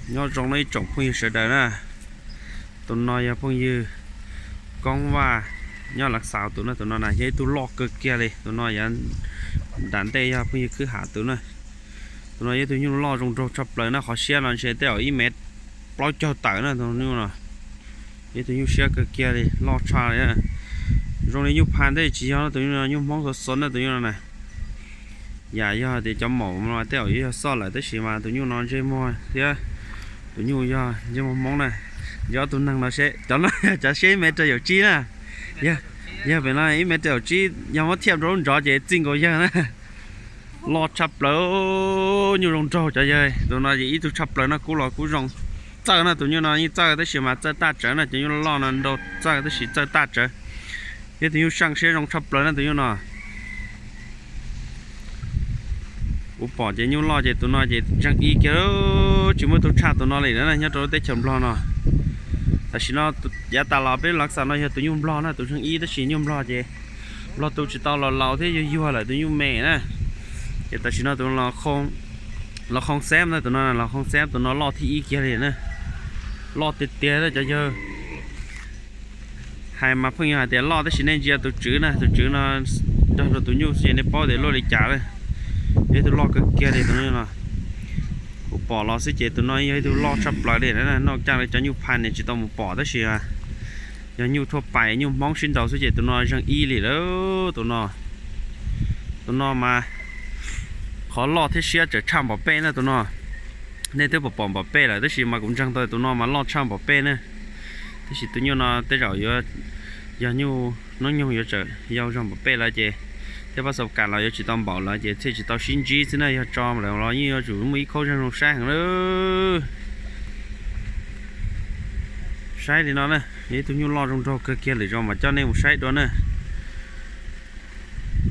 Nyob zoo no ib tsoom phooj ywg sawv daws na. Tus no yog phooj ywg Koob Vaj nyob Lav Xaus tus no. Tus no na yog ib tug loj kawg kiag li. Tus no yog nram ntej yog phooj ywg Kwj Ham tus na. Tus no yog ib tug nyuj loj zoo nraug tshaj plaws na. Qhov siab no ntshe tej zaum ib mev plaub caug tawm na tus nyuj no. Yog ib tug nyuj siab kawg kiag li, loj tshaj li. Zoo li nyuj Phas thiab tsis yog, tus nyuj no nyuj Hmoob xov xov na tus nyuj no na. Yam yog tias cov maum no tej zaum yuav yog xoj lawm tab sis mas tus nyuj no ntsej muag thiab tus nyuj yog ntsej muag Hmoob na. Ntsia ob tug neeg no seb, cov no cov siab ib mev rau yaum tsib na. Yog pem no ib mev rau yaum tsib, yog muab thiaj rau lub ntsov ces txij nkaus yawg na. Loj tshaj plaws, nyuj zoo nraug cov yawg. Tus no ces ib tug tshaj plaws no, kub los kub zoo. Txawj no, tus nyuj no yeej txawj tab sis mas txawj taj tsawv na. Cov nyuj loj no nrau txawj tab sis txawj taj tsawv. Yog tus nyuj saj siab zoo tshaj plaws na tus nyuj no. Kuv pom ces nyuj loj ces tus no ces ntseeg ib kiag, tsis muaj tug tshaj tus no li na nyob rau lub teb chaws Nplog no. Tam sim no yav tas los peb Lav Xaus no yog tus nyuj Nplog na, tus ntseeg ib, tab sis nyuj Nplog ces Nplog tu tsis tau los laus thiab yuag yuag lawm, tus nyuj me na. Ces tam sim no tus los khoo xeeb na, tus no los khoo xeeb, tus no loj thib ib kiag li na. Loj tiag tiag na cov yawg. Hais mas pheej yog hais tias loj tab sis nej ntsia tus tswv na, tus tswv no nrog rau tus nyuj xwb ces nej paub tias luaj li cas na. Yog ib tug loj kawg kiag li tus no. Kuv pom los xwb ces tus no yog ib tug loj tshaj plaws li na. Noj caj li cov nyuj Phas ne tsis tau mus pom tab sis yog nyuj thuaj pais nyuj Hmoob sib nraus xwb ces tus no ntseeg ib li lawm tus no. Tus no mas qhov loj thiab siab tseem tshaj Npom Pej na tus no. Nej twb pom pom Npom Pej lawm tab sis mas kuv ntseeg tau tus no mas loj tshaj Npom Pej na. Tab sis tus nyuj no tej zaum yuav yog nyuj hnub nyoog yuav tsawm yau zog Npom Pej lawm ces thiab pab xaus kas los yuav tsis tau npaum lawm ces thiaj tsis tau sib ntsib xwb na. Yog tso lawm los yeej yuav tsum muaj ib khaub zeeg zoo saib heev lawm. Saib li no na, yog ib tug nyuj loj zoo nraug kawg kiag lwm zaus mas coj nej mus saib dua na.